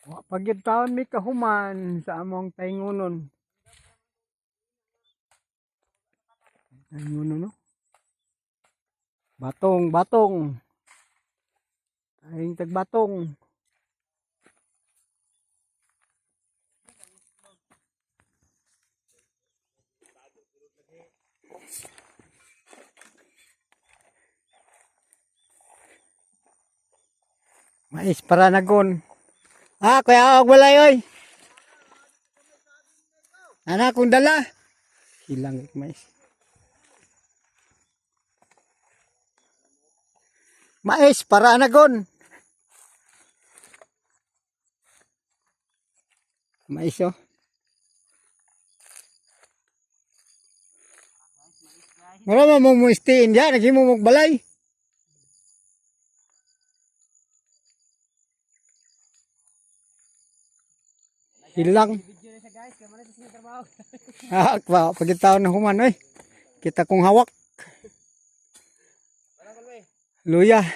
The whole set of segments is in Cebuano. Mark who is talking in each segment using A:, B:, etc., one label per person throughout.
A: Wa pa gyud taon mi kahuman sa among taingonon. Taingonon, no? Batong, batong. Taing tagbatong. Mais para nagon. Ah, kuya og balay oy. Ana kung dala. Hilang ik mais. Mais para anagon. Mais oh. Mura mo mo istiin diya, naghimo mo balay. Hilang.
B: Video na siya, guys, kaya man sa trabaho.
A: Ah, pa, pagkitaon na human oy. Kita kong hawak. Luya.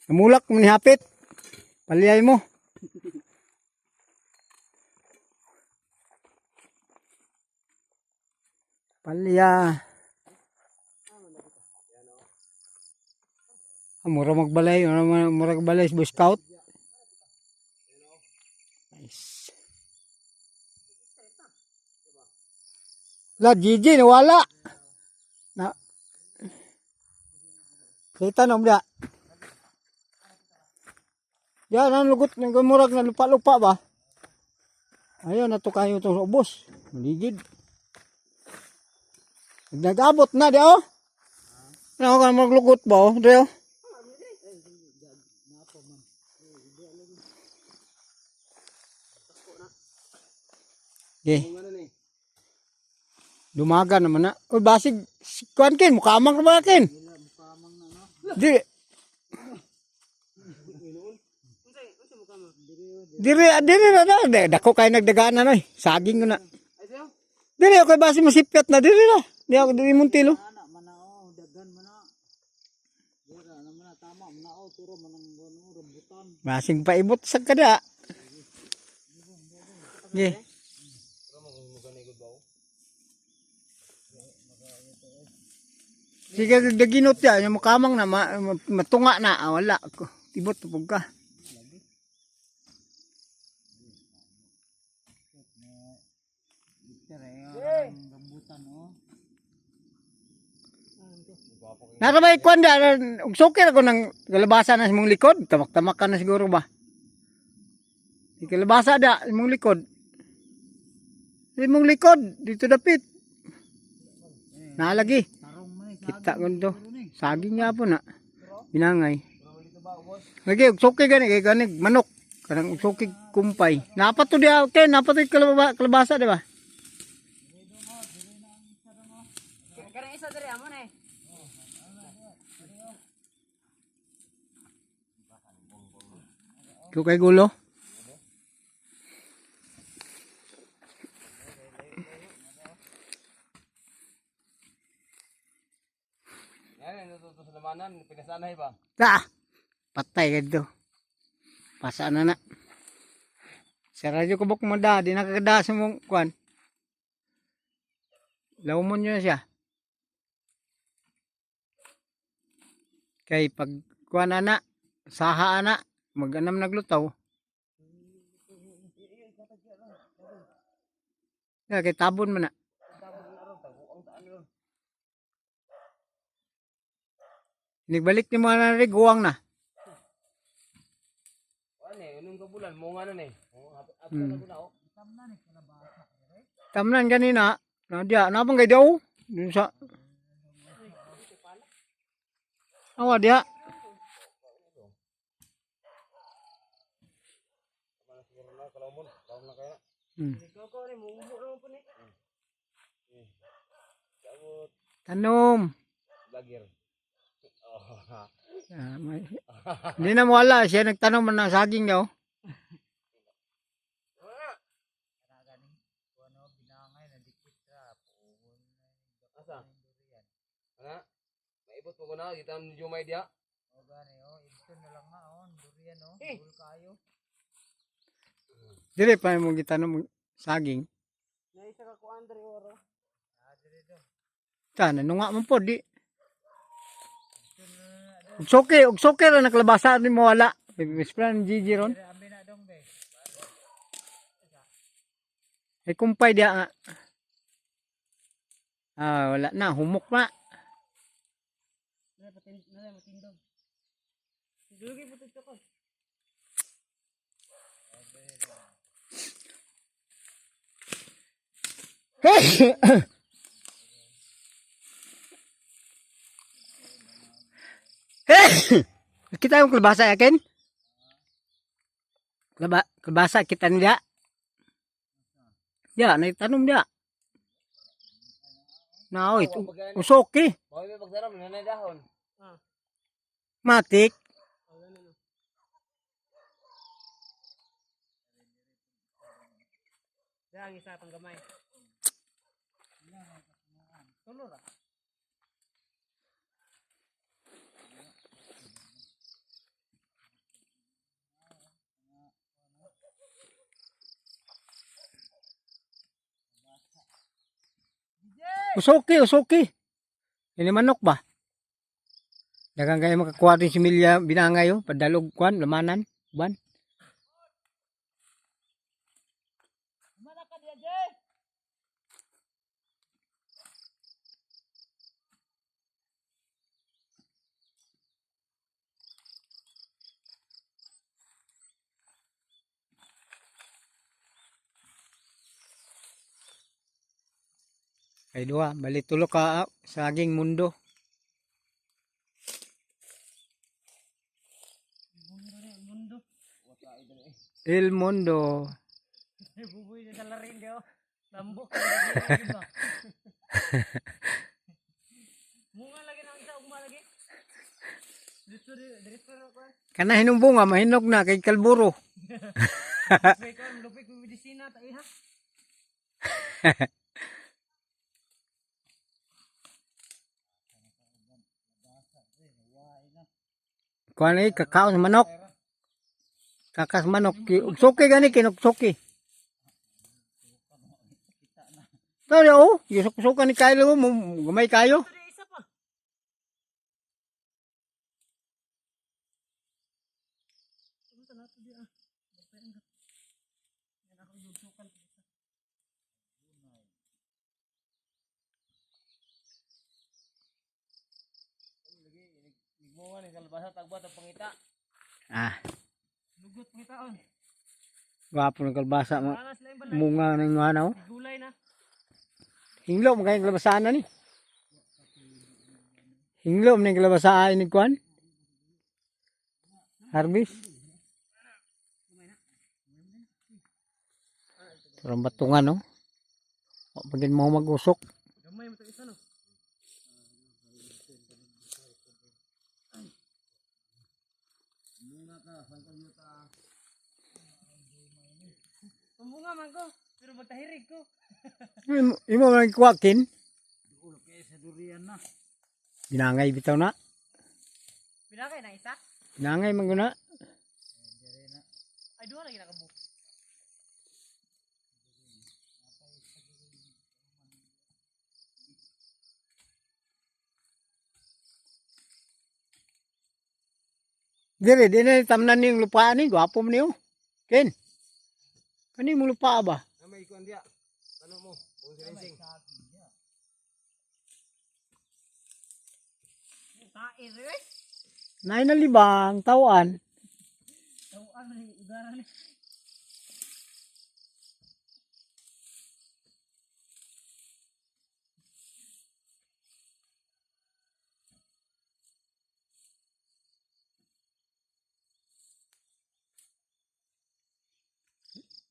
A: Namulak mo ni hapit. Paliyay mo. Palya. Ah, mura magbalay, mura, mura magbalay sa Boy Scout. Nice. La, GG, nawala. Na. Kita na umda. Yan, ang lugot ng murag na lupa-lupa ba? Ayun, nato kayo itong ubos. Maligid. Nag-abot na, di oh. Ano ka maglugot ba oh? Di oh. Okay. Dumaga naman na. Uy, basig, si kuan kin, mukamang ka ba kin? Di. Diri, diri na na. Dako kayo nagdaganan oy. Saging ko na. Diri ako basig masipyat na diri na. Di ako diri mong tilo.
B: Ana man na oh, daghan man na. Wala na man na tama man na oh, turo man ang ano, rambutan.
A: Basig paibot sa kada. Ge. Sige, daginot ya, yung mukamang na, matunga na, ah, wala. Ibot, tupog ka.
B: Dire ang rambutan oh.
A: Narabay kwan da, og sukir ako ng kalabasa na sa mong likod. Tamak-tamak ka na siguro ba? Di kalabasa da, sa mong likod. Sa mong likod, dito dapit. Naalagi.
B: Tarong man eh.
A: Kita ko to. Saging nga po na. Binangay. Lagi, og sukir gani, kay gani, manok. Kanang og sukir kumpay. Napat to diya, okay, napat to kalabasa, di ba?
B: Karang isa dire amo na eh.
A: Ikaw kay gulo.
C: Yan, natuto sa lamanan, pinasanay ba?
A: Ah, patay ka dito. Pasa na na. Sa radyo ko buk mo da, di nakakada sa mong kwan. Lawmon yun na siya. Kay pag kwan ana, saha ana, maganam naglutaw. Ya, kay tabon man na. Nagbalik ni mga na guwang na.
C: Ano eh, unong kabulan, mo nga nun eh.
A: Hmm. Tamnan ganina, na dia, napang kay daw? Dun sa. Awa dia. Tanom.
C: Lagir.
A: Ah, hindi na mawala. Siya nagtanom man ng saging daw.
C: Asa? Ana? Maibot mo ko na, kita ang jumay diya.
B: O gani oh, ito na lang na oh, durian oh,
C: Eh.
B: dul kayo.
A: Dire pa mo gitanom saging.
C: Naisa ka ko Andre oro.
B: Ah, dire do.
A: Ta nanunga man po di. Ug suki ra nakalabasa ni mo wala. Best friend Gigi ron.
B: Dire ambi na dong be.
A: Ay kumpay dia nga. Ah, wala na, humok na.
C: Nala patin nala matindog. Dulugi po to ko.
A: Kita yung kalabasa yakin? Kalabasa kita nila. Ya, naitanom dia. Na, oy, usok eh.
C: Bawi may pagsaram nanay dahon.
A: Matik.
C: Oh, ganun. No. Diyan ang isa pang gamay. Tulo ra.
A: Usoki, usoki. Ini manok ba? Dagang kayo makakuha din si Milya binangay oh, padalog kwan, lamanan, ban.
C: Mana ka diya, Jay?
A: Kay duha, bali tulo ka ah, saging mundo.
C: Mundo.
A: El mundo.
C: Bubuy na sa larin daw. Lambok. Munga lagi ng isa, ugma lagi. Dito, dito na ko.
A: Kana hinong bunga mahinog na kay kalburo.
C: May ko, lupik may medisina, ta iha.
A: Kuan ay kakao sa manok. Kakas manok. Ugsoki gani kinuksoki. Tari oh, yusok-suka ni Kylo mo, gamay kayo.
C: Ito isa pa. Ano ta nato di ah. Yan ako yugsukan. Nigmungan ni kalabasa tagbat ang pangita.
A: Ah,
C: Lugot pangitaon.
A: gwapo ng kalbasa mo.
C: Para sila yung balay.
A: Munga ng ano.
C: Gulay na.
A: Hinglo mo kayong kalabasaan na ni. Hinglo mo ng kalabasaan ni Kwan. Harvest. Turang batungan no. Wa pagin mo magusok.
C: Gamay mo to isa no. Umunga man ko, pero magtahirig ko.
A: Imo man kuwakin.
B: Duol kay sa durian na.
A: Binangay bitaw na.
C: Pinakay na isa?
A: Binangay man guna.
C: Ay, duha lagi nakabuo.
A: Dire di na tamnan ning lupa ni gwapo man niyo. Ken. Kani mo lupa ba?
C: Na may ikuan diya. Ano mo? Buong sinising. Tae rin.
A: Nay na libang tawaan.
C: Tawaan na yung udara ni.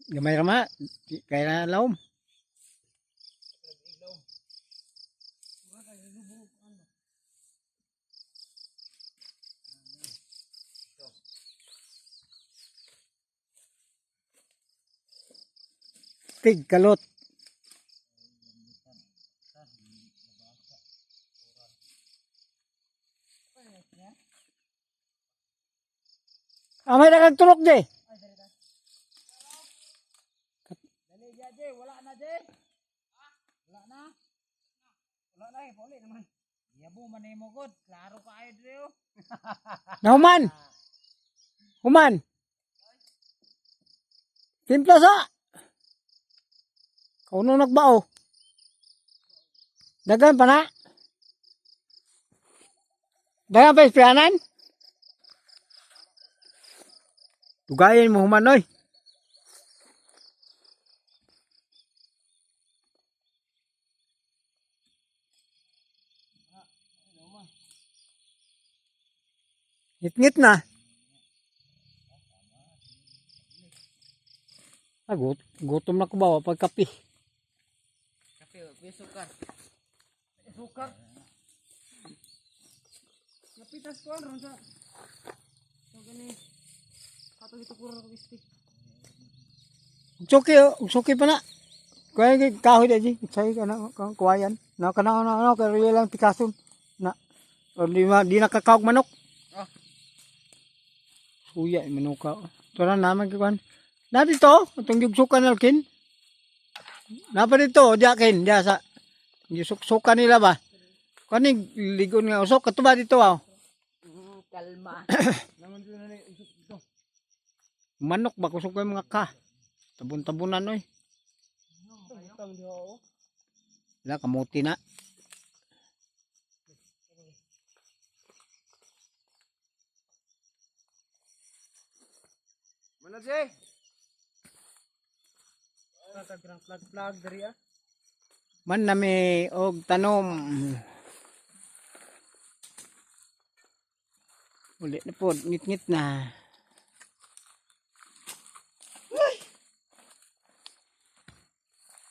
A: Gamay ra ma. Kay na lawom. Tig kalot. Amay na kag turok di.
B: Dali ja, Jay. Wala na, Jay. Wala na. Wala na eh, pauli naman. Yabo man nimo god. Klaro kaayo dire oh.
A: Nahuman. Human. Timpla sa. Kauno nagbao. Dagan pa na. Dagan pa ispianan. Tugayin mo human oy. Ngit-ngit na. Ah, gutom na ko ba pagkape.
C: Kape, may sukar.
B: Sukar.
C: Napitas ko ron sa. So gani. Katong itukuran ko isti.
A: Suki, oh, suki pa na. Kuya kahoy da ji, say kana kuwayan. Na kana na ano kay real lang pikason. Na. O di ma di nakakaog manok.
C: Ah.
A: Suya eh, manuka. Tura naman kay kuan. Na dito, itong yugsukan alkin. Napa dito, diya kin, diya sa yusuk-sukan nila ba? Kani ligon nga usok kato ba dito ah.
C: Kalma.
B: Naman dito na ni usok dito.
A: Manok ba kusog kay mga ka. Tabon-tabonan oy.
C: Butang diha oh.
A: Wala kamuti na.
B: Mana, Jay?
C: Kag flag flag diri ah.
A: Man nami og tanom. Uli na po, ngit-ngit na.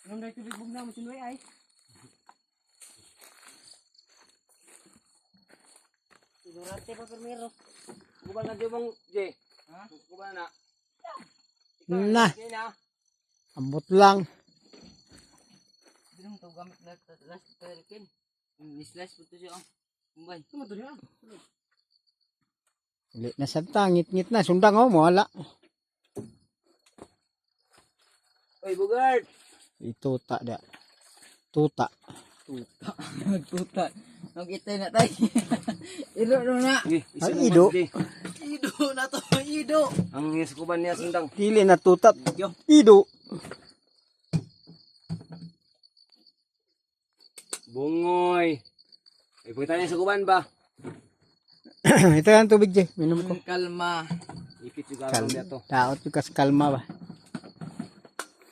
C: Anong dai tubig bugna mo tinuy ay. Ignorante pa primero.
B: Kuba na di mong Jay. Ha? Kuba na.
A: Na,
B: Jay na.
A: ambot lang.
C: Di mo to gamit na last kin. Ni slice po to siya. Kumbay. Kumo to niya.
A: Uli na santa, ngit-ngit na. Sundang oh, mawala.
B: Oy, Bugart.
A: Ituta da. Tuta.
C: Tuta. Tuta. Nang itay na tay. Ilo no na.
B: Jay,
A: Ay, ido.
C: Ido na to, ido.
B: Ang isukuban niya sundang.
A: Dili na tuta. Ido.
B: Bungoy. Ay, pagkita niya sukuban ba?
A: Ito yung tubig, Jay. Minom ko.
C: Kalma.
B: Ipit yung garong dito.
A: Daot yung kas kalma ba.